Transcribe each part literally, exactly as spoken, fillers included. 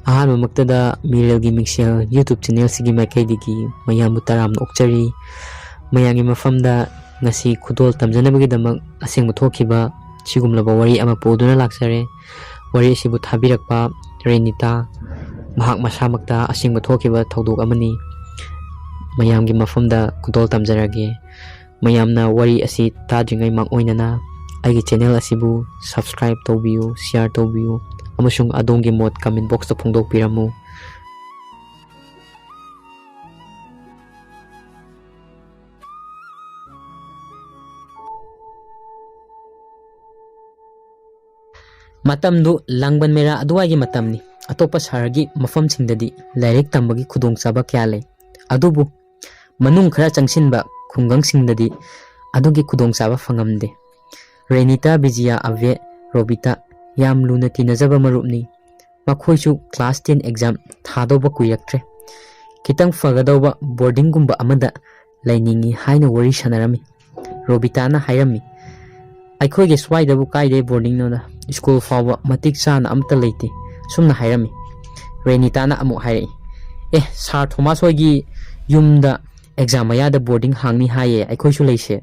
ꯑꯍꯥꯟꯕꯃꯛꯇꯗ ꯃꯤꯔꯦꯜꯒꯤ ꯃꯤꯡꯁꯦꯜ YouTube ꯆꯦꯅꯦꯜꯁꯤꯒꯤ ꯃꯥꯏꯀꯩꯗꯒꯤ ꯃꯌꯥꯝꯕꯨ ꯇꯔꯥꯝꯅ ꯑꯣꯛꯆꯔꯤ꯫ ꯃꯌꯥꯝꯒꯤ ꯃꯐꯝꯗ ꯉꯁꯤ ꯈꯨꯗꯣꯜ ꯇꯝꯖꯅꯕꯒꯤꯗꯃꯛ ꯑꯁꯦꯡꯕ ꯊꯣꯛꯈꯤꯕ ꯁꯤꯒꯨꯝꯂꯕ ꯋꯥꯔꯤ ꯑꯃ ꯄꯨꯗꯨꯅ ꯂꯥꯛꯆꯔꯦ꯫ ꯋꯥꯔꯤ ꯑꯁꯤꯕꯨ ꯊꯥꯕꯤꯔꯛꯄ ꯔꯦꯅꯤꯇꯥ, ꯃꯍꯥꯛ ꯃꯁꯥꯃꯛꯇ ꯑꯁꯦꯡꯕ ꯊꯣꯛꯈꯤꯕ ꯊꯧꯗꯣꯛ ꯑꯃꯅꯤ꯫ ꯃꯌꯥꯝꯒꯤ ꯃꯐꯝꯗ ꯈꯨꯗꯣꯜ ꯇꯝꯖꯔꯒꯦ꯫ ꯃꯌꯥꯝꯅ ꯋꯥꯔꯤ ꯑꯁꯤ ꯇꯥꯗ꯭ꯔꯤꯉꯩ ꯃꯥꯡꯑꯣꯏꯅꯅ ꯑꯩꯒꯤ ꯆꯦꯅꯦꯜ ꯑꯁꯤꯕꯨ subscribe ꯇꯧꯕꯤꯌꯨ, share ꯇꯧꯕꯤꯌꯨ, ꯑꯃꯁꯨꯡ ꯑꯗꯣꯝꯒꯤ ꯃꯣꯠ comment boxꯇ ꯐꯣꯡꯗꯣꯛꯄꯤꯔꯝꯃꯨ꯫ ꯃꯇꯝꯗꯨ ꯂꯥꯡꯕꯟ ꯃꯦꯔꯥ ꯑꯗꯨꯋꯥꯏꯒꯤ ꯃꯇꯝꯅꯤ꯫ ꯑꯇꯣꯞꯄ ꯁꯍꯔꯒꯤ ꯃꯐꯝꯁꯤꯡꯗꯗꯤ ꯂꯥꯏꯔꯤꯛ ꯇꯝꯕꯒꯤ ꯈꯨꯗꯣꯡꯆꯥꯕ ꯀꯌꯥ ꯂꯩ꯫ ꯑꯗꯨꯕꯨ ꯃꯅꯨꯡ ꯈꯔ ꯆꯪꯁꯤꯟꯕ ꯈꯨꯡꯒꯪꯁꯤꯡꯗꯗꯤ ꯑꯗꯨꯒꯤ ꯈꯨꯗꯣꯡꯆꯥꯕ ꯐꯪꯉꯝꯗꯦ꯫ ꯔꯦꯅꯤꯇꯥ, ꯕꯤꯖꯤꯌꯥ, ꯑꯕꯦ, ꯔꯣꯕꯤꯇꯥ ꯌꯥꯝ ꯂꯨꯅ ꯇꯤꯟꯅꯖꯕ ꯃꯔꯨꯞꯅꯤ꯫ ꯃꯈꯣꯏꯁꯨ class ten exam ꯊꯥꯗꯧꯕ ꯀꯨꯏꯔꯛꯇ꯭ꯔꯦ꯫ ꯈꯤꯇꯪ ꯐꯒꯗꯧꯕ ꯕꯣꯔꯗꯤꯡꯒꯨꯝꯕ ꯑꯃꯗ ꯂꯩꯅꯤꯡꯏ ꯍꯥꯏꯅ ꯋꯥꯔꯤ ꯁꯥꯟꯅꯔꯝꯃꯤ꯫ ꯔꯣꯕꯤꯇꯥꯅ ꯍꯥꯏꯔꯝꯃꯤ, "ꯑꯩꯈꯣꯏꯒꯤ ꯁ꯭ꯋꯥꯏꯗꯕꯨ ꯀꯥꯏꯗꯩ ꯕꯣꯔꯗꯤꯡꯅꯣꯗ, ꯁ꯭ꯀꯨꯜ ꯐꯥꯎꯕ ꯃꯇꯤꯛ ꯆꯥꯅ ꯑꯝꯇ ꯂꯩꯇꯦ"꯫ ꯁꯨꯝꯅ ꯍꯥꯏꯔꯝꯃꯤ꯫ ꯔꯦꯅꯤꯇꯥꯅ ꯑꯃꯨꯛ ꯍꯥꯏꯔꯛꯏ, "ꯑꯦ, ꯁꯥꯔ ꯊꯣꯃꯥꯁ ꯍꯣꯏꯒꯤ ꯌꯨꯝꯗ ꯑꯦꯛꯖꯥꯝ ꯃꯌꯥꯗ ꯕꯣꯔꯗꯤꯡ ꯍꯥꯡꯅꯤ ꯍꯥꯏꯌꯦ, ꯑꯩꯈꯣꯏꯁꯨ ꯂꯩꯁꯦ"꯫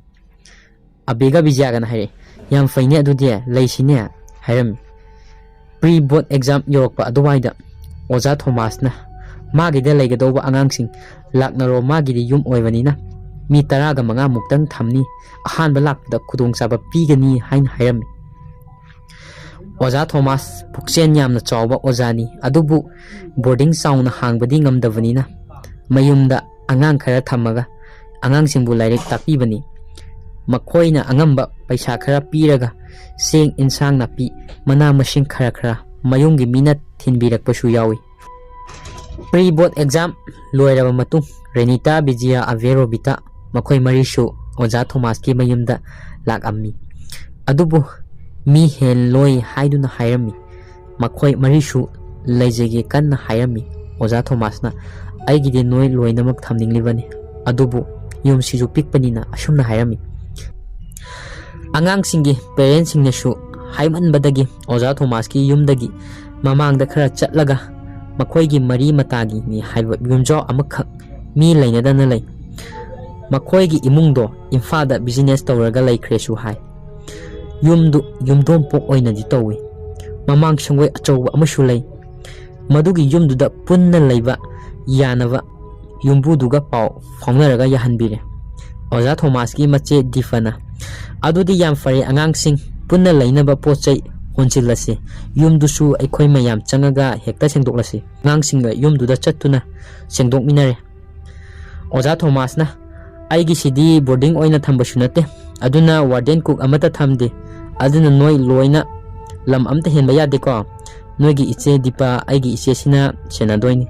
ꯑꯕꯦꯒ ꯕꯤꯖꯌꯥꯒꯅ ꯍꯥꯏꯔꯛꯏ, "ꯌꯥꯝ ꯐꯩꯅꯦ ꯑꯗꯨꯗꯤ, ꯂꯩꯁꯤꯅꯦ" ꯍꯥꯏꯔꯝꯃꯤ꯫ Pre board exam ꯌꯧꯔꯛꯄ ꯑꯗꯨꯋꯥꯏꯗ ꯑꯣꯖꯥ ꯊꯣꯃꯥꯁꯅ ꯃꯥꯒꯤꯗ ꯂꯩꯒꯗꯧꯕ ꯑꯉꯥꯡꯁꯤꯡ ꯂꯥꯛꯅꯔꯣ, ꯃꯥꯒꯤꯗꯤ ꯌꯨꯝ ꯑꯣꯏꯕꯅꯤꯅ ꯃꯤ ꯇꯔꯥꯒ ꯃꯉꯥ ꯃꯨꯛꯇꯪ ꯊꯝꯅꯤ, ꯑꯍꯥꯟꯕ ꯂꯥꯛꯄꯗ ꯈꯨꯗꯣꯡꯆꯥꯕ ꯄꯤꯒꯅꯤ ꯍꯥꯏꯅ ꯍꯥꯏꯔꯝꯃꯤ꯫ ꯑꯣꯖꯥ ꯊꯣꯃꯥꯁ ꯄꯨꯛꯆꯦꯜ ꯌꯥꯝꯅ ꯆꯥꯎꯕ ꯑꯣꯖꯥꯅꯤ, ꯑꯗꯨꯕꯨ ꯕꯣꯔꯗꯤꯡ ꯆꯥꯎꯅ ꯍꯥꯡꯕꯗꯤ ꯉꯝꯗꯕꯅꯤꯅ ꯃꯌꯨꯝꯗ ꯑꯉꯥꯡ ꯈꯔ ꯊꯝꯃꯒ ꯑꯉꯥꯡꯁꯤꯡꯕꯨ ꯂꯥꯏꯔꯤꯛ ꯇꯥꯛꯄꯤꯕꯅꯤ꯫ ꯃꯈꯣꯏꯅ ꯑꯉꯝꯕ ꯄꯩꯁꯥ ꯈꯔ ꯄꯤꯔꯒ ꯆꯦꯡ, ꯏꯟꯁꯥꯡ ꯅꯥꯄꯤ, ꯃꯅꯥ ꯃꯁꯤꯡ ꯈꯔ ꯈꯔ ꯃꯌꯨꯝꯒꯤ ꯃꯤꯅ ꯊꯤꯟꯕꯤꯔꯛꯄꯁꯨ ꯌꯥꯎꯏ꯫ Pre board exam ꯂꯣꯏꯔꯕ ꯃꯇꯨꯡ ꯔꯦꯅꯤꯇꯥ, ꯕꯤꯖꯤꯌꯥ, ꯑꯕꯦ, ꯔꯣꯕꯤꯇꯥ ꯃꯈꯣꯏ ꯃꯔꯤꯁꯨ ꯑꯣꯖꯥ ꯊꯣꯃꯥꯁꯀꯤ ꯃꯌꯨꯝꯗ ꯂꯥꯛꯑꯝꯃꯤ꯫ ꯑꯗꯨꯕꯨ ꯃꯤ ꯍꯦꯜꯂꯣꯏ ꯍꯥꯏꯗꯨꯅ ꯍꯥꯏꯔꯝꯃꯤ꯫ ꯃꯈꯣꯏ ꯃꯔꯤꯁꯨ ꯂꯩꯖꯒꯦ ꯀꯟꯅ ꯍꯥꯏꯔꯝꯃꯤ꯫ ꯑꯣꯖꯥ ꯊꯣꯃꯥꯁꯅ, "ꯑꯩꯒꯤꯗꯤ ꯅꯣꯏ ꯂꯣꯏꯅꯃꯛ ꯊꯝꯅꯤꯡꯂꯤꯕꯅꯤ, ꯑꯗꯨꯕꯨ ꯌꯨꯝꯁꯤꯁꯨ ꯄꯤꯛꯄꯅꯤꯅ" ꯑꯁꯨꯝꯅ ꯍꯥꯏꯔꯝꯃꯤ꯫ ꯑꯉꯥꯡꯁꯤꯡꯒꯤ ꯄꯦꯔꯦꯟꯁꯁꯤꯡꯅꯁꯨ ꯍꯥꯏꯃꯟꯕꯗꯒꯤ ꯑꯣꯖꯥ ꯊꯣꯃꯥꯁꯀꯤ ꯌꯨꯝꯗꯒꯤ ꯃꯃꯥꯡꯗ ꯈꯔ ꯆꯠꯂꯒ ꯃꯈꯣꯏꯒꯤ ꯃꯔꯤ ꯃꯇꯥꯒꯤꯅꯤ ꯍꯥꯏꯕ ꯌꯨꯝꯖꯥꯎ ꯑꯃꯈꯛ ꯃꯤ ꯂꯩꯅꯗꯅ ꯂꯩ꯫ ꯃꯈꯣꯏꯒꯤ ꯏꯃꯨꯡꯗꯣ ꯏꯝꯐꯥꯜꯗ ꯕꯤꯖꯤꯅꯦꯁ ꯇꯧꯔꯒ ꯂꯩꯈ꯭ꯔꯦꯁꯨ ꯍꯥꯏ꯫ ꯌꯨꯝꯗꯨ ꯌꯨꯝꯗꯣꯝꯄꯣꯛ ꯑꯣꯏꯅꯗꯤ ꯇꯧꯏ꯫ ꯃꯃꯥꯡ ꯁꯪꯒꯣꯏ ꯑꯆꯧꯕ ꯑꯃꯁꯨ ꯂꯩ꯫ ꯃꯗꯨꯒꯤ ꯌꯨꯝꯗꯨꯗ ꯄꯨꯟꯅ ꯂꯩꯕ ꯌꯥꯅꯕ ꯌꯨꯝꯕꯨꯗꯨꯒ ꯄꯥꯎ ꯐꯥꯎꯅꯔꯒ ꯌꯥꯍꯟꯕꯤꯔꯦ꯫ ꯑꯣꯖꯥ ꯊꯣꯃꯥꯁꯀꯤ ꯃꯆꯦ ꯗꯤꯄꯥꯅ, "ꯑꯗꯨꯗꯤ ꯌꯥꯝ ꯐꯔꯦ ꯑꯉꯥꯡꯁꯤꯡ, ꯄꯨꯟꯅ ꯂꯩꯅꯕ ꯄꯣꯠ ꯆꯩ ꯍꯣꯟꯖꯤꯜꯂꯁꯤ꯫ ꯌꯨꯝꯗꯨꯁꯨ ꯑꯩꯈꯣꯏ ꯃꯌꯥꯝ ꯆꯪꯉꯒ ꯍꯦꯛꯇ ꯁꯦꯡꯗꯣꯛꯂꯁꯤ"꯫ ꯑꯉꯥꯡꯁꯤꯡꯒ ꯌꯨꯝꯗꯨꯗ ꯆꯠꯇꯨꯅ ꯁꯦꯡꯗꯣꯛꯃꯤꯟꯅꯔꯦ꯫ ꯑꯣꯖꯥ ꯊꯣꯃꯥꯁꯅ, "ꯑꯩꯒꯤꯁꯤꯗꯤ ꯕꯣꯔꯗꯤꯡ ꯑꯣꯏꯅ ꯊꯝꯕꯁꯨ ꯅꯠꯇꯦ, ꯑꯗꯨꯅ ꯋꯥꯔꯗꯦꯟ ꯀꯨꯛ ꯑꯃꯠꯇ ꯊꯝꯗꯦ, ꯑꯗꯨꯅ ꯅꯣꯏ ꯂꯣꯏꯅ ꯂꯝ ꯑꯝꯇ ꯍꯦꯟꯕ ꯌꯥꯗꯦꯀꯣ꯫ ꯅꯣꯏꯒꯤ ꯏꯆꯦ ꯗꯤꯄꯥ, ꯑꯩꯒꯤ ꯏꯆꯦꯁꯤꯅ ꯁꯦꯟꯅꯗꯣꯏꯅꯤ꯫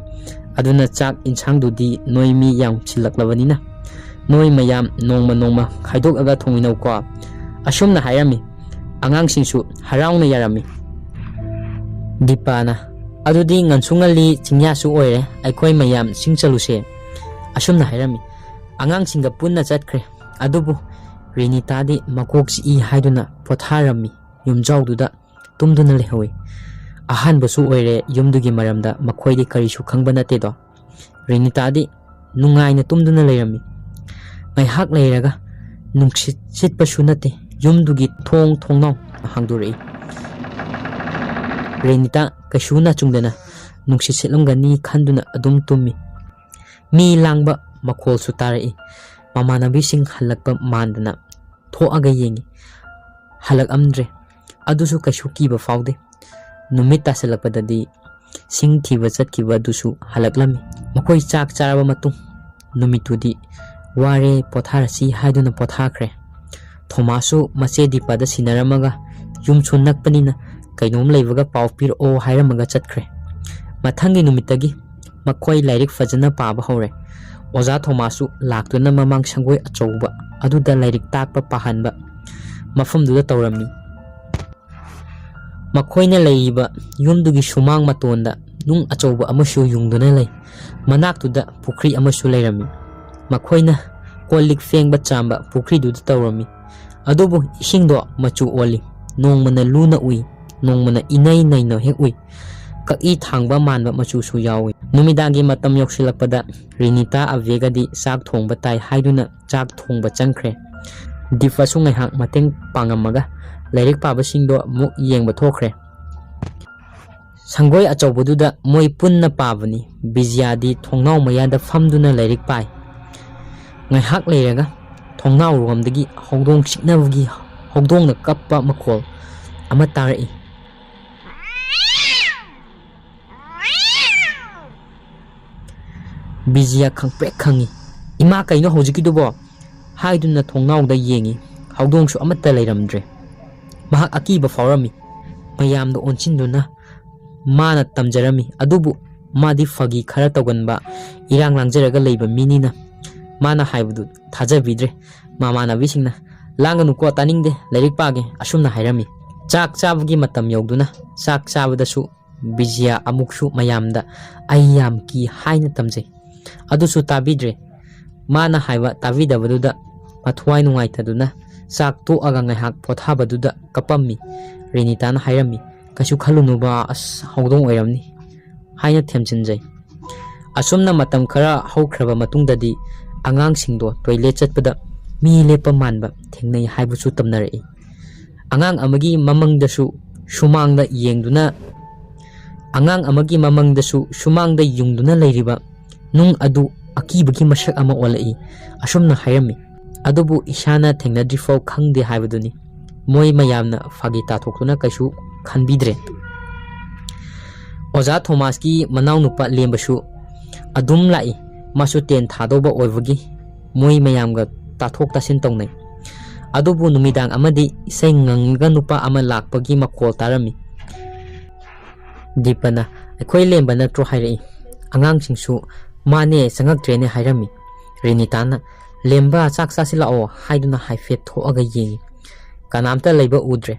ꯑꯗꯨꯅ ꯆꯥꯛ ꯏꯟꯁꯥꯡꯗꯨꯗꯤ ꯅꯣꯏ ꯃꯤ ꯌꯥꯝꯁꯤꯜꯂꯛꯂꯕꯅꯤꯅ ꯅꯣꯏ ꯃꯌꯥꯝ ꯅꯣꯡꯃ ꯅꯣꯡꯃ ꯈꯥꯏꯗꯣꯛꯑꯒ ꯊꯣꯡꯃꯤꯟꯅꯧꯀꯣ"꯫ ꯑꯁꯨꯝꯅ ꯍꯥꯏꯔꯝꯃꯤ꯫ ꯑꯉꯥꯡꯁꯤꯡꯁꯨ ꯍꯔꯥꯎꯅ ꯌꯥꯔꯝꯃꯤ꯫ ꯗꯤꯄꯥꯅ, "ꯑꯗꯨꯗꯤ ꯉꯟꯁꯨ ꯉꯜꯂꯤ, ꯆꯤꯡꯌꯥꯁꯨ ꯑꯣꯏꯔꯦ, ꯑꯩꯈꯣꯏ ꯃꯌꯥꯝ ꯆꯤꯡ ꯆꯠꯂꯨꯁꯦ"꯫ ꯑꯁꯨꯝꯅ ꯍꯥꯏꯔꯝꯃꯤ꯫ ꯑꯉꯥꯡꯁꯤꯡꯒ ꯄꯨꯟꯅ ꯆꯠꯈ꯭ꯔꯦ꯫ ꯑꯗꯨꯕꯨ ꯔꯦꯅꯤꯇꯥꯗꯤ ꯃꯀꯣꯛ ꯆꯤꯛꯏ ꯍꯥꯏꯗꯨꯅ ꯄꯣꯊꯥꯔꯝꯃꯤ꯫ ꯌꯨꯝꯖꯥꯎꯗꯨꯗ ꯇꯨꯝꯗꯨꯅ ꯂꯩꯍꯧꯏ꯫ ꯑꯍꯥꯟꯕꯁꯨ ꯑꯣꯏꯔꯦ ꯌꯨꯝꯗꯨꯒꯤ ꯃꯔꯝꯗ ꯃꯈꯣꯏꯗꯤ ꯀꯔꯤꯁꯨ ꯈꯪꯕ ꯅꯠꯇꯦꯗꯣ꯫ ꯔꯦꯅꯤꯇꯥꯗꯤ ꯅꯨꯡꯉꯥꯏꯅ ꯇꯨꯝꯗꯨꯅ ꯂꯩꯔꯝꯃꯤ꯫ ꯉꯥꯏꯍꯥꯛ ꯂꯩꯔꯒ ꯅꯨꯡꯁꯤꯠ ꯁꯤꯠꯄꯁꯨ ꯅꯠꯇꯦ, ꯌꯨꯝꯗꯨꯒꯤ ꯊꯣꯡ ꯊꯣꯡꯅꯥꯎ ꯍꯥꯡꯗꯣꯔꯛꯏ꯫ ꯔꯦꯅꯤꯇꯥ ꯀꯩꯁꯨ ꯅꯥꯆꯨꯡꯗꯅ ꯅꯨꯡꯁꯤꯠ ꯁꯤꯠꯂꯝꯒꯅꯤ ꯈꯟꯗꯨꯅ ꯑꯗꯨꯝ ꯇꯨꯝꯃꯤ꯫ ꯃꯤ ꯂꯥꯡꯕ ꯃꯈꯣꯜꯁꯨ ꯇꯥꯔꯛꯏ꯫ ꯃꯃꯥꯟꯅꯕꯤꯁꯤꯡ ꯍꯜꯂꯛꯄ ꯃꯥꯟꯗꯅ ꯊꯣꯛꯑꯒ ꯌꯦꯡꯉꯤ꯫ ꯍꯜꯂꯛꯑꯝꯗ꯭ꯔꯦ꯫ ꯑꯗꯨꯁꯨ ꯀꯩꯁꯨ ꯀꯤꯕ ꯐꯥꯎꯗꯦ꯫ ꯅꯨꯃꯤꯠ ꯇꯥꯁꯤꯜꯂꯛꯄꯗꯗꯤ ꯁꯤꯡ ꯊꯤꯕ ꯆꯠꯈꯤꯕ ꯑꯗꯨꯁꯨ ꯍꯜꯂꯛꯂꯝꯃꯤ꯫ ꯃꯈꯣꯏ ꯆꯥꯛ ꯆꯥꯔꯕ ꯃꯇꯨꯡ ꯅꯨꯃꯤꯠꯇꯨꯗꯤ "ꯋꯥꯔꯦ, ꯄꯣꯊꯥꯔꯁꯤ" ꯍꯥꯏꯗꯨꯅ ꯄꯣꯊꯥꯈ꯭ꯔꯦ꯫ ꯊꯣꯃꯥꯁꯁꯨ ꯃꯆꯦ ꯗꯤꯄꯥꯗ ꯁꯤꯟꯅꯔꯝꯃꯒ ꯌꯨꯝꯁꯨ ꯅꯛꯄꯅꯤꯅ ꯀꯩꯅꯣꯝ ꯂꯩꯕꯒ ꯄꯥꯎ ꯄꯤꯔꯛꯑꯣ ꯍꯥꯏꯔꯝꯃꯒ ꯆꯠꯈ꯭ꯔꯦ꯫ ꯃꯊꯪꯒꯤ ꯅꯨꯃꯤꯠꯇꯒꯤ ꯃꯈꯣꯏ ꯂꯥꯏꯔꯤꯛ ꯐꯖꯅ ꯄꯥꯕ ꯍꯧꯔꯦ꯫ ꯑꯣꯖꯥ ꯊꯣꯃꯥꯁꯁꯨ ꯂꯥꯛꯇꯨꯅ ꯃꯃꯥꯡ ꯁꯪꯒꯣꯏ ꯑꯆꯧꯕ ꯑꯗꯨꯗ ꯂꯥꯏꯔꯤꯛ ꯇꯥꯛꯄ ꯄꯥꯍꯟꯕ ꯃꯐꯝꯗꯨꯗ ꯇꯧꯔꯝꯃꯤ꯫ ꯃꯈꯣꯏꯅ ꯂꯩꯔꯤꯕ ꯌꯨꯝꯗꯨꯒꯤ ꯁꯨꯃꯥꯡ ꯃꯇꯣꯟꯗ ꯅꯨꯡ ꯑꯆꯧꯕ ꯑꯃꯁꯨ ꯌꯨꯡꯗꯨꯅ ꯂꯩ꯫ ꯃꯅꯥꯛꯇꯨꯗ ꯄꯨꯈ꯭ꯔꯤ ꯑꯃꯁꯨ ꯂꯩꯔꯝꯃꯤ꯫ ꯃꯈꯣꯏꯅ ꯀꯣꯜ ꯂꯤꯛ ꯐꯦꯡꯕ ꯆꯥꯝꯕ ꯄꯨꯈ꯭ꯔꯤꯗꯨꯗ ꯇꯧꯔꯝꯃꯤ꯫ ꯑꯗꯨꯕꯨ ꯏꯁꯤꯡꯗꯣ ꯃꯆꯨ ꯑꯣꯜꯂꯤ꯫ ꯅꯣꯡꯃꯅ ꯂꯨꯅ ꯎꯏ, ꯅꯣꯡꯃꯅ ꯏꯅꯩ ꯅꯩꯅ ꯍꯦꯛ ꯎꯏ꯫ ꯀꯛꯏ ꯊꯥꯡꯕ ꯃꯥꯟꯕ ꯃꯆꯨꯁꯨ ꯌꯥꯎꯏ꯫ ꯅꯨꯃꯤꯗꯥꯡꯒꯤ ꯃꯇꯝ ꯌꯧꯁꯤꯜꯂꯛꯄꯗ ꯔꯤꯅꯤꯇꯥ ꯑꯕꯦꯒꯗꯤ ꯆꯥꯛ ꯊꯣꯡꯕ ꯇꯥꯏ ꯍꯥꯏꯗꯨꯅ ꯆꯥꯛ ꯊꯣꯡꯕ ꯆꯪꯈ꯭ꯔꯦ꯫ ꯗꯤꯄꯥꯁꯨ ꯉꯥꯏꯍꯥꯛ ꯃꯇꯦꯡ ꯄꯥꯡꯉꯝꯃꯒ ꯂꯥꯏꯔꯤꯛ ꯄꯥꯕꯁꯤꯡꯗꯣ ꯑꯃꯨꯛ ꯌꯦꯡꯕ ꯊꯣꯛꯈ꯭ꯔꯦ꯫ ꯁꯪꯒꯣꯏ ꯑꯆꯧꯕꯗꯨꯗ ꯃꯣꯏ ꯄꯨꯟꯅ ꯄꯥꯕꯅꯤ꯫ ꯕꯤꯖꯤꯌꯥꯗꯤ ꯊꯣꯡꯅꯥꯎ ꯃꯌꯥꯗ ꯐꯝꯗꯨꯅ ꯂꯥꯏꯔꯤꯛ ꯄꯥꯏ꯫ ꯉꯥꯏꯍꯥꯛ ꯂꯩꯔꯒ ꯊꯣꯡꯅꯥꯎꯔꯣꯝꯗꯒꯤ ꯍꯧꯗꯣꯡ ꯆꯤꯛꯅꯕꯒꯤ, ꯍꯧꯗꯣꯡꯅ ꯀꯞꯄ ꯃꯈꯣꯜ ꯑꯃ ꯇꯥꯔꯛꯏ꯫ ꯕꯤꯖꯤꯌꯥ ꯈꯪꯄ꯭ꯔꯦꯛ ꯈꯪꯉꯤ꯫ "ꯏꯃꯥ, ꯀꯩꯅꯣ ꯍꯧꯖꯤꯛꯀꯤꯗꯨꯕꯣ?" ꯍꯥꯏꯗꯨꯅ ꯊꯣꯡꯅꯥꯎꯗ ꯌꯦꯡꯉꯤ꯫ ꯍꯧꯗꯣꯡꯁꯨ ꯑꯃꯠꯇ ꯂꯩꯔꯝꯗ꯭ꯔꯦ꯫ ꯃꯍꯥꯛ ꯑꯀꯤꯕ ꯐꯥꯎꯔꯝꯃꯤ꯫ ꯃꯌꯥꯝꯗ ꯑꯣꯟꯁꯤꯟꯗꯨꯅ ꯃꯥꯅ ꯇꯝꯖꯔꯝꯃꯤ꯫ ꯑꯗꯨꯕꯨ ꯃꯥꯗꯤ ꯐꯥꯒꯤ ꯈꯔ ꯇꯧꯒꯟꯕ, ꯏꯔꯥꯡ ꯂꯥꯡꯖꯔꯒ ꯂꯩꯕ ꯃꯤꯅꯤꯅ ꯃꯥꯅ ꯍꯥꯏꯕꯗꯨ ꯊꯥꯖꯕꯤꯗ꯭ꯔꯦ꯫ ꯃꯃꯥꯟꯅꯕꯤꯁꯤꯡꯅ, "ꯂꯥꯡꯒꯅꯨꯀꯣ, ꯇꯥꯅꯤꯡꯗꯦ, ꯂꯥꯏꯔꯤꯛ ꯄꯥꯒꯦ," ꯑꯁꯨꯝꯅ ꯍꯥꯏꯔꯝꯃꯤ꯫ ꯆꯥꯛ ꯆꯥꯕꯒꯤ ꯃꯇꯝ ꯌꯧꯗꯨꯅ ꯆꯥꯛ ꯆꯥꯕꯗꯁꯨ ꯕꯤꯖꯤꯌꯥ ꯑꯃꯨꯛꯁꯨ ꯃꯌꯥꯝꯗ "ꯑꯩ ꯌꯥꯝ ꯀꯤ" ꯍꯥꯏꯅ ꯇꯝꯖꯩ꯫ ꯑꯗꯨꯁꯨ ꯇꯥꯕꯤꯗ꯭ꯔꯦ꯫ ꯃꯥꯅ ꯍꯥꯏꯕ ꯇꯥꯕꯤꯗꯕꯗꯨꯗ ꯃꯊ꯭ꯋꯥꯏ ꯅꯨꯡꯉꯥꯏꯇꯗꯨꯅ ꯆꯥꯛ ꯇꯣꯛꯑꯒ ꯉꯥꯏꯍꯥꯛ ꯄꯣꯊꯥꯕꯗꯨꯗ ꯀꯞꯄꯝꯃꯤ꯫ ꯔꯦꯅꯤꯇꯥꯅ ꯍꯥꯏꯔꯝꯃꯤ, "ꯀꯩꯁꯨ ꯈꯜꯂꯨꯅꯨꯕ, ꯑꯁ, ꯍꯧꯗꯣꯡ ꯑꯣꯏꯔꯝꯅꯤ" ꯍꯥꯏꯅ ꯊꯦꯝꯖꯤꯟꯖꯩ꯫ ꯑꯁꯨꯝꯅ ꯃꯇꯝ ꯈꯔ ꯍꯧꯈ꯭ꯔꯕ ꯃꯇꯨꯡꯗꯗꯤ ꯑꯉꯥꯡꯁꯤꯡꯗꯣ ꯇꯣꯏꯂꯦꯠ ꯆꯠꯄꯗ ꯃꯤ ꯂꯦꯞꯄ ꯃꯥꯟꯕ ꯊꯦꯡꯅꯩ ꯍꯥꯏꯕꯁꯨ ꯇꯝꯅꯔꯛꯏ꯫ ꯑꯉꯥꯡ ꯑꯃꯒꯤ ꯃꯃꯪꯗꯁꯨ ꯁꯨꯃꯥꯡꯗ ꯌꯦꯡꯗꯨꯅ, ꯑꯉꯥꯡ ꯑꯃꯒꯤ ꯃꯃꯪꯗꯁꯨ ꯁꯨꯃꯥꯡꯗ ꯌꯨꯡꯗꯨꯅ ꯂꯩꯔꯤꯕ ꯅꯨꯡ ꯑꯗꯨ ꯑꯀꯤꯕꯒꯤ ꯃꯁꯛ ꯑꯃ ꯑꯣꯜꯂꯛꯏ꯫ ꯑꯁꯨꯝꯅ ꯍꯥꯏꯔꯝꯃꯤ꯫ ꯑꯗꯨꯕꯨ ꯏꯁꯥꯅ ꯊꯦꯡꯅꯗ꯭ꯔꯤꯐꯥꯎ ꯈꯪꯗꯦ ꯍꯥꯏꯕꯗꯨꯅꯤ꯫ ꯃꯣꯏ ꯃꯌꯥꯝꯅ ꯐꯥꯒꯤ ꯇꯥꯊꯣꯛꯇꯨꯅ ꯀꯩꯁꯨ ꯈꯟꯕꯤꯗ꯭ꯔꯦ꯫ ꯑꯣꯖꯥ ꯊꯣꯃꯥꯁꯀꯤ ꯃꯅꯥꯎꯅꯨꯄꯥ ꯂꯦꯝꯕꯁꯨ ꯑꯗꯨꯝ ꯂꯥꯛꯏ꯫ ꯃꯥꯁꯨ ꯇꯦꯟ ꯊꯥꯗꯧꯕ ꯑꯣꯏꯕꯒꯤ ꯃꯣꯏ ꯃꯌꯥꯝꯒ ꯇꯥꯊꯣꯛ ꯇꯥꯁꯤꯟ ꯇꯧꯅꯩ꯫ ꯑꯗꯨꯕꯨ ꯅꯨꯃꯤꯗꯥꯡ ꯑꯃꯗꯤ ꯏꯁꯩ ꯉꯪꯂꯒ ꯅꯨꯄꯥ ꯑꯃ ꯂꯥꯛꯄꯒꯤ ꯃꯈꯣꯜ ꯇꯥꯔꯝꯃꯤ꯫ ꯗꯤꯄꯅ, "ꯑꯩꯈꯣꯏ ꯂꯦꯝꯕ ꯅꯠꯇ꯭ꯔꯣ?" ꯍꯥꯏꯔꯛꯏ꯫ ꯑꯉꯥꯡꯁꯤꯡꯁꯨ, "ꯃꯥꯅꯦ, ꯆꯪꯉꯛꯇ꯭ꯔꯦꯅꯦ" ꯍꯥꯏꯔꯝꯃꯤ꯫ ꯔꯦꯅꯤꯇꯥꯅ, "ꯂꯦꯝꯕ, ꯆꯥꯛ ꯆꯥꯁꯤꯜꯂꯛꯑꯣ" ꯍꯥꯏꯗꯨꯅ ꯍꯥꯏꯐꯦꯠ ꯊꯣꯛꯑꯒ ꯌꯦꯡꯉꯤ꯫ ꯀꯅꯥꯝꯇ ꯂꯩꯕ ꯎꯗ꯭ꯔꯦ꯫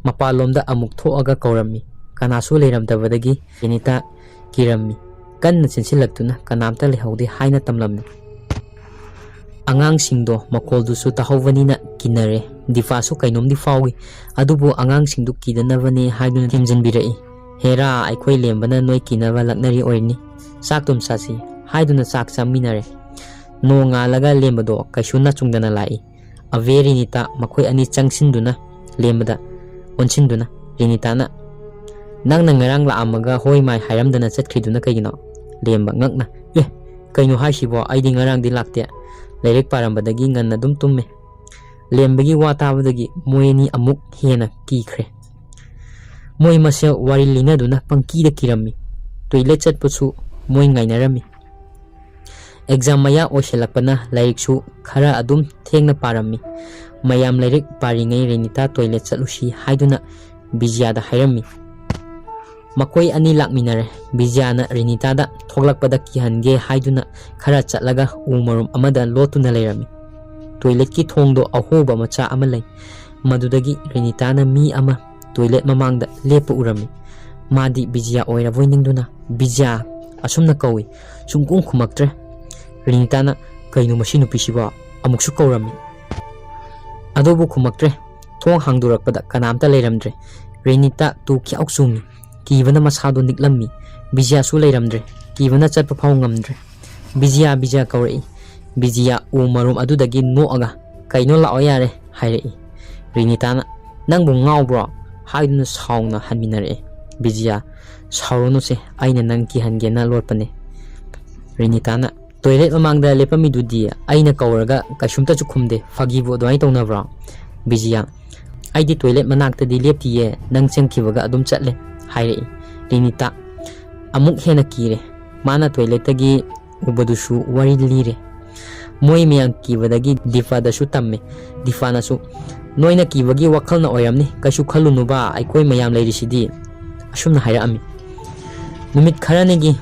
ꯃꯄꯥꯟꯂꯣꯝꯗ ꯑꯃꯨꯛ ꯊꯣꯛꯑꯒ ꯀꯧꯔꯝꯃꯤ꯫ ꯀꯅꯥꯁꯨ ꯂꯩꯔꯝꯗꯕꯗꯒꯤ ꯔꯦꯅꯤꯇꯥ ꯀꯤꯔꯝꯃꯤ꯫ ꯀꯟꯅ ꯆꯦꯟꯁꯤꯜꯂꯛꯇꯨꯅ ꯀꯅꯥꯝꯇ ꯂꯩꯍꯧꯗꯦ ꯍꯥꯏꯅ ꯇꯝꯂꯝꯃꯤ꯫ ꯑꯉꯥꯡꯁꯤꯡꯗꯣ ꯃꯈꯣꯜꯗꯨꯁꯨ ꯇꯥꯍꯧꯕꯅꯤꯅ ꯀꯤꯅꯔꯦ꯫ ꯗꯤꯄꯥꯁꯨ ꯀꯩꯅꯣꯝꯗꯤ ꯐꯥꯎꯏ, ꯑꯗꯨꯕꯨ ꯑꯉꯥꯡꯁꯤꯡꯗꯨ ꯀꯤꯗꯅꯕꯅꯦ ꯍꯥꯏꯗꯨꯅ ꯊꯦꯝꯖꯤꯟꯕꯤꯔꯛꯏ꯫ "ꯍꯦꯔꯥ, ꯑꯩꯈꯣꯏ ꯂꯦꯝꯕꯅ ꯅꯣꯏ ꯀꯤꯅꯕ ꯂꯛꯅꯔꯤ ꯑꯣꯏꯔꯅꯤ꯫ ꯆꯥꯛꯇꯨꯝ ꯆꯥꯁꯤ" ꯍꯥꯏꯗꯨꯅ ꯆꯥꯛ ꯆꯥꯃꯤꯟꯅꯔꯦ꯫ ꯅꯣꯡꯉꯥꯜꯂꯒ ꯂꯦꯝꯕꯗꯣ ꯀꯩꯁꯨ ꯅꯥꯆꯨꯡꯗꯅ ꯂꯥꯛꯏ꯫ ꯑꯕꯦ, ꯔꯤꯅꯤꯇꯥ ꯃꯈꯣꯏ ꯑꯅꯤ ꯆꯪꯁꯤꯟꯗꯨꯅ ꯂꯦꯝꯕꯗ ꯑꯣꯟꯁꯤꯟꯗꯨꯅ ꯔꯤꯅꯤꯇꯥꯅ, "ꯅꯪꯅ ꯉꯔꯥꯡ ꯂꯥꯛꯑꯝꯃꯒ ꯍꯣꯏ ꯃꯥꯏ ꯍꯥꯏꯔꯝꯗꯅ ꯆꯠꯈ꯭ꯔꯤꯗꯨꯅ ꯀꯩꯒꯤꯅꯣ?" ꯂꯦꯝꯕ ꯉꯛꯅ, "ꯑꯦ, ꯀꯩꯅꯣ ꯍꯥꯏꯁꯤꯕꯣ? ꯑꯩꯗꯤ ꯉꯔꯥꯡꯗꯤ ꯂꯥꯛꯇꯦ꯫ ꯂꯥꯏꯔꯤꯛ ꯄꯥꯔꯝꯕꯗꯒꯤ ꯉꯟꯅ ꯑꯗꯨꯝ ꯇꯨꯝꯃꯦ"꯫ ꯂꯦꯝꯕꯒꯤ ꯋꯥ ꯇꯥꯕꯗꯒꯤ ꯃꯣꯏ ꯑꯅꯤ ꯑꯃꯨꯛ ꯍꯦꯟꯅ ꯀꯤꯈ꯭ꯔꯦ꯫ ꯃꯣꯏ ꯃꯁꯦꯜ ꯋꯥꯔꯤ ꯂꯤꯅꯗꯨꯅ ꯄꯪꯀꯤꯗ ꯀꯤꯔꯝꯃꯤ꯫ ꯇꯣꯏꯂꯦꯠ ꯆꯠꯄꯁꯨ ꯃꯣꯏ ꯉꯥꯏꯅꯔꯝꯃꯤ꯫ ꯑꯦꯛꯖꯥꯝ ꯃꯌꯥ ꯑꯣꯏꯁꯤꯜꯂꯛꯄꯅ ꯂꯥꯏꯔꯤꯛꯁꯨ ꯈꯔ ꯑꯗꯨꯝ ꯊꯦꯡꯅ ꯄꯥꯔꯝꯃꯤ꯫ ꯃꯌꯥꯝ ꯂꯥꯏꯔꯤꯛ ꯄꯥꯔꯤꯉꯩ ꯔꯦꯅꯤꯇꯥ ꯇꯣꯏꯂꯦꯠ ꯆꯠꯂꯨꯁꯤ ꯍꯥꯏꯗꯨꯅ ꯕꯤꯖꯤꯌꯥꯗ ꯍꯥꯏꯔꯝꯃꯤ꯫ ꯃꯈꯣꯏ ꯑꯅꯤ ꯂꯥꯛꯃꯤꯟꯅꯔꯦ꯫ ꯕꯤꯖꯤꯌꯥꯅ ꯔꯦꯅꯤꯇꯥꯗ ꯊꯣꯛꯂꯛꯄꯗ ꯀꯤꯍꯟꯒꯦ ꯍꯥꯏꯗꯨꯅ ꯈꯔ ꯆꯠꯂꯒ ꯎ ꯃꯔꯨꯝ ꯑꯃꯗ ꯂꯣꯠꯇꯨꯅ ꯂꯩꯔꯝꯃꯤ꯫ ꯇꯣꯏꯂꯦꯠꯀꯤ ꯊꯣꯡꯗꯣ ꯑꯍꯣꯕ ꯃꯆꯥ ꯑꯃ ꯂꯩ꯫ ꯃꯗꯨꯗꯒꯤ ꯔꯦꯅꯤꯇꯥꯅ ꯃꯤ ꯑꯃ ꯇꯣꯏꯂꯦꯠ ꯃꯃꯥꯡꯗ ꯂꯦꯞꯄ ꯎꯔꯝꯃꯤ꯫ ꯃꯥꯗꯤ ꯕꯤꯖꯤꯌꯥ ꯑꯣꯏꯔꯕꯣꯏ ꯅꯤꯡꯗꯨꯅ ꯕꯤꯖꯤꯌꯥ ꯑꯁꯨꯝꯅ ꯀꯧꯏ꯫ ꯁꯨꯡꯈꯨꯝ ꯈꯨꯝꯃꯛꯇ꯭ꯔꯦ꯫ ꯔꯦꯅꯤꯇꯥꯅ, "ꯀꯩꯅꯣ ꯃꯁꯤ ꯅꯨꯄꯤꯁꯤꯕꯣ?" ꯑꯃꯨꯛꯁꯨ ꯀꯧꯔꯝꯃꯤ꯫ ꯑꯗꯨꯕꯨ ꯈꯨꯝꯃꯛꯇ꯭ꯔꯦ꯫ ꯊꯣꯡ ꯍꯥꯡꯗꯣꯔꯛꯄꯗ ꯀꯅꯥꯝꯇ ꯂꯩꯔꯝꯗ꯭ꯔꯦ꯫ ꯔꯦꯅꯤꯇꯥ ꯇꯨ ꯈ꯭ꯌꯥꯎ ꯆꯨꯡꯉꯤ꯫ ꯀꯤꯕꯅ ꯃꯁꯥꯗꯣ ꯅꯤꯛꯂꯝꯃꯤ꯫ ꯕꯤꯖꯤꯌꯥꯁꯨ ꯂꯩꯔꯝꯗ꯭ꯔꯦ꯫ ꯀꯤꯕꯅ ꯆꯠꯄ ꯐꯥꯎ ꯉꯝꯗ꯭ꯔꯦ꯫ "ꯕꯤꯖꯤꯌꯥ, ꯕꯤꯖꯤꯌꯥ" ꯀꯧꯔꯛꯏ꯫ ꯕꯤꯖꯤꯌꯥ ꯎ ꯃꯔꯨꯝ ꯑꯗꯨꯗꯒꯤ ꯅꯣꯛꯑꯒ, "ꯀꯩꯅꯣ, ꯂꯥꯛꯑꯣ ꯌꯥꯔꯦ" ꯍꯥꯏꯔꯛꯏ꯫ ꯔꯤꯅꯤꯇꯥꯅ, "ꯅꯪꯕꯨ ꯉꯥꯎꯕ꯭ꯔꯣ?" ꯍꯥꯏꯗꯨꯅ ꯁꯥꯎꯅ ꯍꯟꯃꯤꯟꯅꯔꯛꯑꯦ꯫ ꯕꯤꯖꯤꯌꯥ, "ꯁꯥꯎꯔꯅꯨꯁꯦ, ꯑꯩꯅ ꯅꯪ ꯀꯤꯍꯟꯒꯦꯅ ꯂꯣꯠꯄꯅꯦ"꯫ ꯔꯤꯅꯤꯇꯥꯅ, "ꯇꯣꯏꯂꯦꯠ ꯃꯃꯥꯡꯗ ꯂꯦꯞꯄꯝꯃꯤꯗꯨꯗꯤ ꯑꯩꯅ ꯀꯧꯔꯒ ꯀꯩꯁꯨꯝꯇꯁꯨ ꯈꯨꯝꯗꯦ, ꯐꯥꯒꯤꯕꯨ ꯑꯗꯨꯃꯥꯏꯅ ꯇꯧꯅꯕ꯭ꯔꯣ?" ꯕꯤꯖꯤꯌꯥ, "ꯑꯩꯗꯤ ꯇꯣꯏꯂꯦꯠ ꯃꯅꯥꯛꯇꯗꯤ ꯂꯦꯞꯇꯤꯌꯦ, ꯅꯪ ꯆꯪꯈꯤꯕꯒ ꯑꯗꯨꯝ ꯆꯠꯂꯦ" ꯍꯥꯏꯔꯛꯏ꯫ ꯔꯤꯅꯤꯇꯥ ꯑꯃꯨꯛ ꯍꯦꯟꯅ ꯀꯤꯔꯦ꯫ ꯃꯥꯅ ꯇꯣꯏꯂꯦꯠꯇꯒꯤ ꯎꯕꯗꯨꯁꯨ ꯋꯥꯔꯤ ꯂꯤꯔꯦ꯫ ꯃꯣꯏ ꯃꯌꯥꯝ ꯀꯤꯕꯗꯒꯤ ꯗꯤꯐꯥꯗꯁꯨ ꯇꯝꯃꯦ꯫ ꯗꯤꯐꯥꯅꯁꯨ, "ꯅꯣꯏꯅ ꯀꯤꯕꯒꯤ ꯋꯥꯈꯜꯅ ꯑꯣꯏꯔꯝꯅꯤ, ꯀꯩꯁꯨ ꯈꯜꯂꯨꯅꯨꯕ, ꯑꯩꯈꯣꯏ ꯃꯌꯥꯝ ꯂꯩꯔꯤꯁꯤꯗꯤ", ꯑꯁꯨꯝꯅ ꯍꯥꯏꯔꯛꯑꯝꯃꯤ꯫ ꯅꯨꯃꯤꯠ ꯈꯔꯅꯤꯒꯤ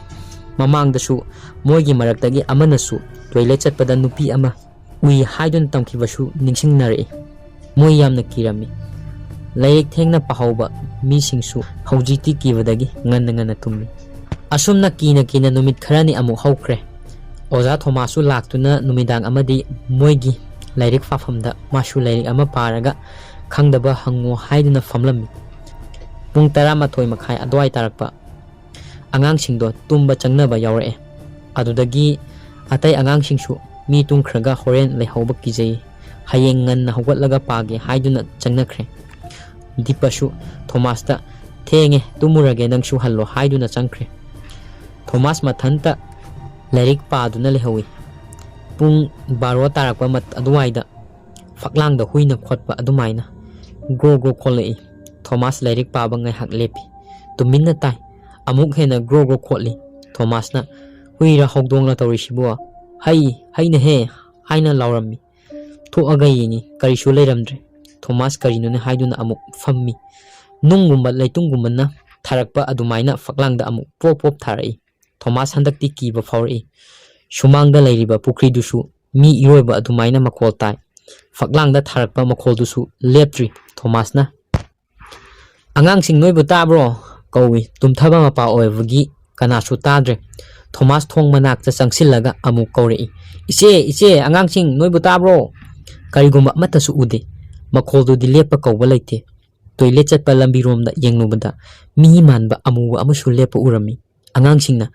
ꯃꯃꯥꯡꯗꯁꯨ ꯃꯣꯏꯒꯤ ꯃꯔꯛꯇꯒꯤ ꯑꯃꯅꯁꯨ ꯇꯣꯏꯂꯦꯠ ꯆꯠꯄꯗ ꯅꯨꯄꯤ ꯑꯃ ꯎꯏ ꯍꯥꯏꯗꯨꯅ ꯇꯝꯈꯤꯕꯁꯨ ꯅꯤꯡꯁꯤꯡꯅꯔꯛꯏ꯫ ꯃꯣꯏ ꯌꯥꯝꯅ ꯀꯤꯔꯝꯃꯤ꯫ ꯂꯥꯏꯔꯤꯛ ꯊꯦꯡꯅ ꯄꯥꯍꯧꯕ ꯃꯤꯁꯤꯡꯁꯨ ꯍꯧꯖꯤꯛꯇꯤ ꯀꯤꯕꯗꯒꯤ ꯉꯟꯅ ꯉꯟꯅ ꯇꯨꯝꯃꯤ꯫ ꯑꯁꯨꯝꯅ ꯀꯤꯅ ꯀꯤꯅ ꯅꯨꯃꯤꯠ ꯈꯔꯅꯤ ꯑꯃꯨꯛ ꯍꯧꯈ꯭ꯔꯦ꯫ ꯑꯣꯖꯥ ꯊꯣꯃꯥꯁꯁꯨ ꯂꯥꯛꯇꯨꯅ ꯅꯨꯃꯤꯗꯥꯡ ꯑꯃꯗꯤ ꯃꯣꯏꯒꯤ ꯂꯥꯏꯔꯤꯛ ꯄꯥꯐꯝꯗ ꯃꯥꯁꯨ ꯂꯥꯏꯔꯤꯛ ꯑꯃ ꯄꯥꯔꯒ ꯈꯪꯗꯕ ꯍꯪꯉꯣ ꯍꯥꯏꯗꯨꯅ ꯐꯝꯂꯝꯃꯤ꯫ ꯄꯨꯡ ꯇꯔꯥꯃꯥꯊꯣꯏ ꯃꯈꯥꯏ ꯑꯗꯨꯋꯥꯏ ꯇꯥꯔꯛꯄ꯫ ꯑꯉꯥꯡꯁꯤꯡꯗꯣ ꯇꯨꯝꯕ ꯆꯪꯅꯕ ꯌꯥꯎꯔꯛꯑꯦ꯫ ꯑꯗꯨꯗꯒꯤ ꯑꯇꯩ ꯑꯉꯥꯡꯁꯤꯡꯁꯨ ꯃꯤ ꯇꯨꯝꯈ꯭ꯔꯒ ꯍꯣꯔꯦꯟ ꯂꯩꯍꯧꯕ ꯀꯤꯖꯩ, ꯍꯌꯦꯡ ꯉꯟꯅ ꯍꯧꯒꯠꯂꯒ ꯄꯥꯒꯦ ꯍꯥꯏꯗꯨꯅ ꯆꯪꯅꯈ꯭ꯔꯦ꯫ ꯗꯤꯄꯥꯁꯨ ꯊꯣꯃꯥꯁꯇ "ꯊꯦꯡꯉꯦ, ꯇꯨꯝꯃꯨꯔꯒꯦ, ꯅꯪꯁꯨ ꯍꯜꯂꯣ" ꯍꯥꯏꯗꯨꯅ ꯆꯪꯈ꯭ꯔꯦ꯫ ꯊꯣꯃꯥꯁ ꯃꯊꯟꯇ ꯂꯥꯏꯔꯤꯛ ꯄꯥꯗꯨꯅ ꯂꯩꯍꯧꯏ꯫ ꯄꯨꯡ ꯕꯥꯔꯣ ꯇꯥꯔꯛꯄ ꯃꯠ-, ꯑꯗꯨꯋꯥꯏꯗ ꯐꯛꯂꯥꯡꯗ ꯍꯨꯏꯅ ꯈꯣꯠꯄ ꯑꯗꯨꯃꯥꯏꯅ ꯒ꯭ꯔꯣ ꯒ꯭ꯔꯣ ꯈꯣꯠꯂꯛꯏ꯫ ꯊꯣꯃꯥꯁ ꯂꯥꯏꯔꯤꯛ ꯄꯥꯕ ꯉꯥꯏꯍꯥꯛ ꯂꯦꯞꯄꯤ꯫ ꯇꯨꯃꯤꯟꯅ ꯇꯥꯏ꯫ ꯑꯃꯨꯛ ꯍꯦꯟꯅ ꯒ꯭ꯔꯣ ꯒ꯭ꯔꯣ ꯈꯣꯠꯂꯤ꯫ ꯊꯣꯃꯥꯁꯅ "ꯍꯨꯏꯔ ꯍꯧꯗꯣꯡꯂ ꯇꯧꯔꯤꯁꯤꯕꯣ?" "ꯍꯩ, ꯍꯩꯅꯍꯦ!" ꯍꯥꯏꯅ ꯂꯥꯎꯔꯝꯃꯤ꯫ ꯊꯣꯛꯑꯒ ꯌꯦꯡꯉꯤ, ꯀꯔꯤꯁꯨ ꯂꯩꯔꯝꯗ꯭ꯔꯦ꯫ ꯊꯣꯃꯥꯁ ꯀꯔꯤꯅꯣꯅꯦ ꯍꯥꯏꯗꯨꯅ ꯑꯃꯨꯛ ꯐꯝꯃꯤ꯫ ꯅꯨꯡꯒꯨꯝꯕ ꯂꯩꯇꯨꯝꯒꯨꯝꯕꯅ ꯊꯥꯔꯛꯄ ꯑꯗꯨꯃꯥꯏꯅ ꯐꯛꯂꯥꯡꯗ ꯑꯃꯨꯛ ꯄꯣꯞ ꯄꯣꯞ ꯊꯥꯔꯛꯏ꯫ ꯊꯣꯃꯥꯁ ꯍꯟꯗꯛꯇꯤ ꯀꯤꯕ ꯐꯥꯎꯔꯛꯏ꯫ ꯁꯨꯃꯥꯡꯗ ꯂꯩꯔꯤꯕ ꯄꯨꯈ꯭ꯔꯤꯗꯨꯁꯨ ꯃꯤ ꯏꯔꯣꯏꯕ ꯑꯗꯨꯃꯥꯏꯅ ꯃꯈꯣꯜ ꯇꯥꯏ꯫ ꯐꯛꯂꯥꯡꯗ ꯊꯥꯔꯛꯄ ꯃꯈꯣꯜꯗꯨꯁꯨ ꯂꯦꯞꯇ꯭ꯔꯤ꯫ ꯊꯣꯃꯥꯁꯅ, "ꯑꯉꯥꯡꯁꯤꯡ, ꯅꯣꯏꯕꯨ ꯇꯥꯕ꯭ꯔꯣ?" ꯀꯧꯏ꯫ ꯇꯨꯝꯊꯕ ꯃꯄꯥ ꯑꯣꯏꯕꯒꯤ ꯀꯅꯥꯁꯨ ꯇꯥꯗ꯭ꯔꯦ꯫ ꯊꯣꯃꯥꯁ ꯊꯣꯡ ꯃꯅꯥꯛꯇ ꯆꯪꯁꯤꯜꯂꯒ ꯑꯃꯨꯛ ꯀꯧꯔꯛꯏ, "ꯏꯆꯦ, ꯏꯆꯦ, ꯑꯉꯥꯡꯁꯤꯡ, ꯅꯣꯏꯕꯨ ꯇꯥꯕ꯭ꯔꯣ?" ꯀꯔꯤꯒꯨꯝꯕ ꯑꯃꯠꯇꯁꯨ ꯎꯗꯦ꯫ ꯃꯈꯣꯜꯗꯨꯗꯤ ꯂꯦꯞꯄ ꯀꯧꯕ ꯂꯩꯇꯦ꯫ ꯇꯣꯏꯂꯦꯠ ꯆꯠꯄ ꯂꯝꯕꯤꯔꯣꯝꯗ ꯌꯦꯡꯂꯨꯕꯗ ꯃꯤ ꯃꯥꯟꯕ ꯑꯃꯨꯕ ꯑꯃꯁꯨ ꯂꯦꯞꯄ ꯎꯔꯝꯃꯤ꯫ ꯑꯉꯥꯡꯁꯤꯡꯅ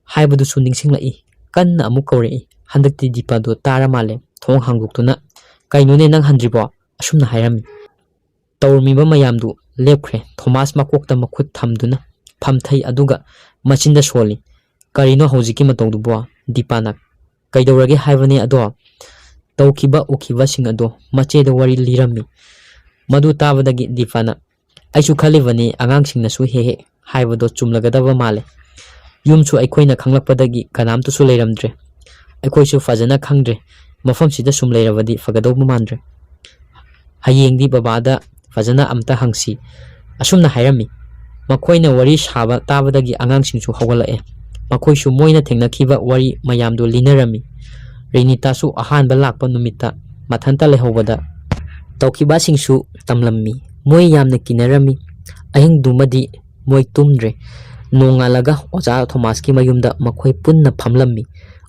ꯍꯥꯏꯕꯗꯨꯁꯨ ꯅꯤꯡꯁꯤꯡꯂꯛꯏ꯫ ꯀꯟꯅ ꯑꯃꯨꯛ ꯀꯧꯔꯛꯏ꯫ ꯍꯟꯗꯛꯇꯤ ꯗꯤꯄꯥꯗꯣ ꯇꯥꯔ ꯃꯥꯜꯂꯦ꯫ ꯊꯣꯡ ꯍꯥꯡꯗꯣꯛꯇꯨꯅ, "ꯀꯩꯅꯣꯅꯦ ꯅꯪ ꯍꯟꯗ꯭ꯔꯤꯕꯣ?" ꯑꯁꯨꯝꯅ ꯍꯥꯏꯔꯝꯃꯤ꯫ ꯇꯧꯔꯝꯃꯤꯕ ꯃꯌꯥꯝꯗꯨ ꯂꯦꯞꯈ꯭ꯔꯦ꯫ ꯊꯣꯃꯥꯁ ꯃꯀꯣꯛꯇ ꯃꯈꯨꯠ ꯊꯝꯗꯨꯅ ꯐꯝꯊꯩ, ꯑꯗꯨꯒ ꯃꯆꯤꯟꯗ ꯁꯣꯜꯂꯤ꯫ "ꯀꯔꯤꯅꯣ ꯍꯧꯖꯤꯛꯀꯤ ꯃꯇꯧꯗꯨꯕꯣ?" ꯗꯤꯄꯥꯅ, "ꯀꯩꯗꯧꯔꯒꯦ ꯍꯥꯏꯕꯅꯦ ꯑꯗꯣ?" "ꯇꯧꯈꯤꯕ ꯎꯈꯤꯕꯁꯤꯡ ꯑꯗꯣ ꯃꯆꯦꯗ ꯋꯥꯔꯤ ꯂꯤꯔꯝꯃꯤ꯫" ꯃꯗꯨ ꯇꯥꯕꯗꯒꯤ ꯗꯤꯄꯥꯅ, "ꯑꯩꯁꯨ ꯈꯜꯂꯤꯕꯅꯤ, ꯑꯉꯥꯡꯁꯤꯡꯅꯁꯨ ꯍꯦꯛ ꯍꯦꯛ ꯍꯥꯏꯕꯗꯣ ꯆꯨꯝꯂꯒꯗꯕ ꯃꯥꯜꯂꯦ꯫ ꯌꯨꯝꯁꯨ ꯑꯩꯈꯣꯏꯅ ꯈꯪꯂꯛꯄꯗꯒꯤ ꯀꯅꯥꯝꯇꯁꯨ ꯂꯩꯔꯝꯗ꯭ꯔꯦ꯫ ꯑꯩꯈꯣꯏꯁꯨ ꯐꯖꯅ ꯈꯪꯗ꯭ꯔꯦ꯫ ꯃꯐꯝꯁꯤꯗ ꯁꯨꯝ ꯂꯩꯔꯕꯗꯤ ꯐꯒꯗꯧꯕ ꯃꯥꯟꯗ꯭ꯔꯦ꯫ ꯍꯌꯦꯡꯗꯤ ꯕꯕꯥꯗ ꯐꯖꯅ ꯑꯝꯇ ꯍꯪꯁꯤ꯫" ꯑꯁꯨꯝꯅ ꯍꯥꯏꯔꯝꯃꯤ꯫ ꯃꯈꯣꯏꯅ ꯋꯥꯔꯤ ꯁꯥꯕ ꯇꯥꯕꯗꯒꯤ ꯑꯉꯥꯡꯁꯤꯡꯁꯨ ꯍꯧꯒꯠꯂꯛꯑꯦ꯫ ꯃꯈꯣꯏꯁꯨ ꯃꯣꯏꯅ ꯊꯦꯡꯅꯈꯤꯕ ꯋꯥꯔꯤ ꯃꯌꯥꯝꯗꯨ ꯂꯤꯅꯔꯝꯃꯤ꯫ ꯔꯦꯅꯤꯇꯥꯁꯨ ꯑꯍꯥꯟꯕ ꯂꯥꯛꯄ ꯅꯨꯃꯤꯠꯇ ꯃꯊꯟꯇ ꯂꯩꯍꯧꯕꯗ ꯇꯧꯈꯤꯕꯁꯤꯡꯁꯨ ꯇꯝꯂꯝꯃꯤ꯫ ꯃꯣꯏ ꯌꯥꯝꯅ ꯀꯤꯅꯔꯝꯃꯤ꯫ ꯑꯍꯤꯡꯗꯨꯃꯗꯤ ꯃꯣꯏ ꯇꯨꯝꯗ꯭ꯔꯦ꯫ ꯅꯣꯡꯉꯥꯜꯂꯒ ꯑꯣꯖꯥ ꯊꯣꯃꯥꯁꯀꯤ ꯃꯌꯨꯝꯗ ꯃꯈꯣꯏ ꯄꯨꯟꯅ ꯐꯝꯂꯝꯃꯤ꯫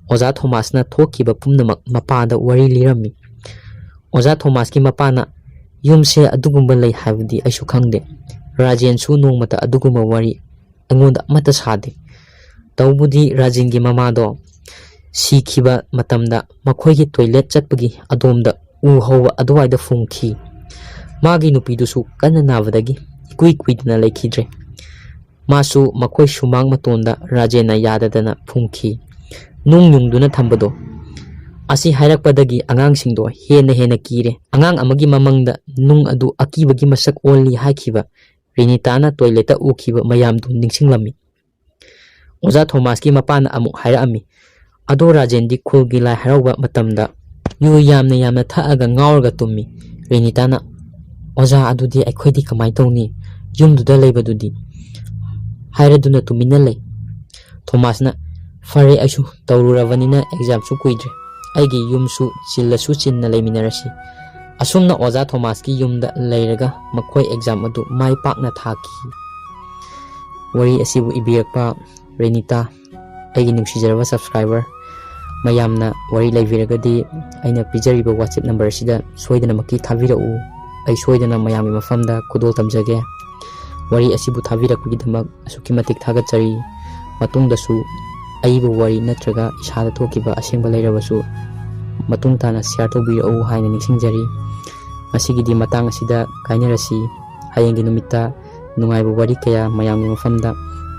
ꯑꯣꯖꯥ ꯊꯣꯃꯥꯁꯅ ꯊꯣꯛꯈꯤꯕ ꯄꯨꯝꯅꯃꯛ ꯃꯄꯥꯗ ꯋꯥꯔꯤ ꯂꯤꯔꯝꯃꯤ꯫ ꯑꯣꯖꯥ ꯊꯣꯃꯥꯁꯀꯤ ꯃꯄꯥꯅ, "ꯌꯨꯝꯁꯦ ꯑꯗꯨꯒꯨꯝꯕ ꯂꯩ ꯍꯥꯏꯕꯗꯤ ꯑꯩꯁꯨ ꯈꯪꯗꯦ꯫ ꯔꯥꯖꯦꯟꯁꯨ ꯅꯣꯡꯃꯇ ꯑꯗꯨꯒꯨꯝꯕ ꯋꯥꯔꯤ ꯑꯩꯉꯣꯟꯗ ꯑꯃꯠꯇ ꯁꯥꯗꯦ꯫ ꯇꯧꯕꯗꯤ ꯔꯥꯖꯦꯟꯒꯤ ꯃꯃꯥꯗꯣ ꯁꯤꯈꯤꯕ ꯃꯇꯝꯗ ꯃꯈꯣꯏꯒꯤ ꯇꯣꯏꯂꯦꯠ ꯆꯠꯄꯒꯤ ꯑꯗꯣꯝꯗ ꯎ ꯍꯧꯕ ꯑꯗꯨꯋꯥꯏꯗ ꯐꯨꯝꯈꯤ꯫ ꯃꯥꯒꯤ ꯅꯨꯄꯤꯗꯨꯁꯨ ꯀꯟꯅ ꯅꯥꯕꯗꯒꯤ ꯏꯀꯨꯏ ꯀꯨꯏꯗꯅ ꯂꯩꯈꯤꯗ꯭ꯔꯦ꯫ ꯃꯥꯁꯨ ꯃꯈꯣꯏ ꯁꯨꯃꯥꯡ ꯃꯇꯣꯟꯗ ꯔꯥꯖꯦꯟꯅ ꯌꯥꯗꯗꯅ ꯐꯨꯝꯈꯤ꯫ ꯅꯨꯡ ꯌꯨꯡꯗꯨꯅ ꯊꯝꯕꯗꯣ꯫ ꯑꯁꯤ ꯍꯥꯏꯔꯛꯄꯗꯒꯤ ꯑꯉꯥꯡꯁꯤꯡꯗꯣ ꯍꯦꯟꯅ ꯍꯦꯟꯅ ꯀꯤꯔꯦ꯫ ꯑꯉꯥꯡ ꯑꯃꯒꯤ ꯃꯃꯪꯗ ꯅꯨꯡ ꯑꯗꯨ ꯑꯀꯤꯕꯒꯤ ꯃꯁꯛ ꯑꯣꯜꯂꯤ ꯍꯥꯏꯈꯤꯕ ꯔꯤꯅꯤꯇꯥꯅ ꯇꯣꯏꯂꯦꯠꯇ ꯎꯈꯤꯕ ꯃꯌꯥꯝꯗꯨ ꯅꯤꯡꯁꯤꯡꯂꯝꯃꯤ꯫ ꯑꯣꯖꯥ ꯊꯣꯃꯥꯁꯀꯤ ꯃꯄꯥꯅ ꯑꯃꯨꯛ ꯍꯥꯏꯔꯛꯑꯝꯃꯤ, "ꯑꯗꯣ ꯔꯥꯖꯦꯟꯗꯤ ꯈꯨꯜꯒꯤ ꯂꯥꯏ ꯍꯔꯥꯎꯕ ꯃꯇꯝꯗ ꯌꯨ ꯌꯥꯝꯅ ꯌꯥꯝꯅ ꯊꯛꯑꯒ ꯉꯥꯎꯔꯒ ꯇꯨꯝꯃꯤ꯫" ꯔꯤꯅꯤꯇꯥꯅ, "ꯑꯣꯖꯥ, ꯑꯗꯨꯗꯤ ꯑꯩꯈꯣꯏꯗꯤ ꯀꯃꯥꯏꯅ ꯇꯧꯅꯤ? ꯌꯨꯝꯗꯨꯗ ꯂꯩꯕꯗꯨꯗꯤ?" ꯍꯥꯏꯔꯗꯨꯅ ꯇꯨꯃꯤꯟꯅ ꯂꯩ꯫ ꯊꯣꯃꯥꯁꯅ, "ꯐꯔꯦ, ꯑꯩꯁꯨ ꯇꯧꯔꯨꯔꯕꯅꯤꯅ ꯑꯦꯛꯖꯥꯝꯁꯨ ꯀꯨꯏꯗ꯭ꯔꯦ꯫ ꯑꯩꯒꯤ ꯌꯨꯝꯁꯨ ꯆꯤꯜꯂꯁꯨ ꯆꯤꯟꯅ ꯂꯩꯃꯤꯟꯅꯔꯁꯤ꯫" ꯑꯁꯨꯝꯅ ꯑꯣꯖꯥ ꯊꯣꯃꯥꯁꯀꯤ ꯌꯨꯝꯗ ꯂꯩꯔꯒ ꯃꯈꯣꯏ ꯑꯦꯛꯖꯥꯝ ꯑꯗꯨ ꯃꯥꯏ ꯄꯥꯛꯅ ꯊꯥꯈꯤ꯫ ꯋꯥꯔꯤ ꯑꯁꯤꯕꯨ ꯏꯕꯤꯔꯛꯄ ꯔꯦꯅꯤꯇꯥ, ꯑꯩꯒꯤ ꯅꯨꯡꯁꯤꯖꯔꯕ ꯁꯕꯁꯀ꯭ꯔꯥꯏꯕꯔ ꯃꯌꯥꯝꯅ ꯋꯥꯔꯤ ꯂꯩꯕꯤꯔꯒꯗꯤ ꯑꯩꯅ ꯄꯤꯖꯔꯤꯕ WhatsApp ꯅꯝꯕꯔ ꯑꯁꯤꯗ ꯁꯣꯏꯗꯅꯃꯛꯀꯤ ꯊꯥꯕꯤꯔꯛꯎ꯫ ꯑꯩ ꯁꯣꯏꯗꯅ ꯃꯌꯥꯝꯒꯤ ꯃꯐꯝꯗ ꯈꯨꯗꯣꯜ ꯇꯝꯖꯒꯦ꯫ ꯋꯥꯔꯤ ꯑꯁꯤꯕꯨ ꯊꯥꯕꯤꯔꯛꯄꯒꯤꯗꯃꯛ ꯑꯁꯨꯛꯀꯤ ꯃꯇꯤꯛ ꯊꯥꯒꯠꯆꯔꯤ꯫ ꯃꯇꯨꯡꯗꯁꯨ ꯑꯏꯕ ꯋꯥꯔꯤ ꯅꯠꯇ꯭ꯔꯒ ꯏꯁꯥꯗ ꯊꯣꯛꯈꯤꯕ ꯑꯁꯦꯡꯕ ꯂꯩꯔꯕꯁꯨ ꯃꯇꯨꯡ ꯇꯥꯅ ꯁꯤꯌꯥꯔ ꯇꯧꯕꯤꯔꯛꯎ ꯍꯥꯏꯅ ꯅꯤꯡꯁꯤꯡꯖꯔꯤ꯫ ꯉꯁꯤꯒꯤꯗꯤ ꯃꯇꯥꯡ ꯑꯁꯤꯗ ꯀꯥꯏꯅꯔꯁꯤ꯫ ꯍꯌꯦꯡꯒꯤ ꯅꯨꯃꯤꯠꯇ ꯅꯨꯡꯉꯥꯏꯕ ꯋꯥꯔꯤ ꯀꯌꯥ ꯃꯌꯥꯝꯒꯤ ꯃꯐꯝꯗ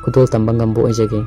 ꯈꯨꯗꯣꯜ ꯇꯝꯕ ꯉꯝꯕ ꯑꯣꯏꯖꯒꯦ꯫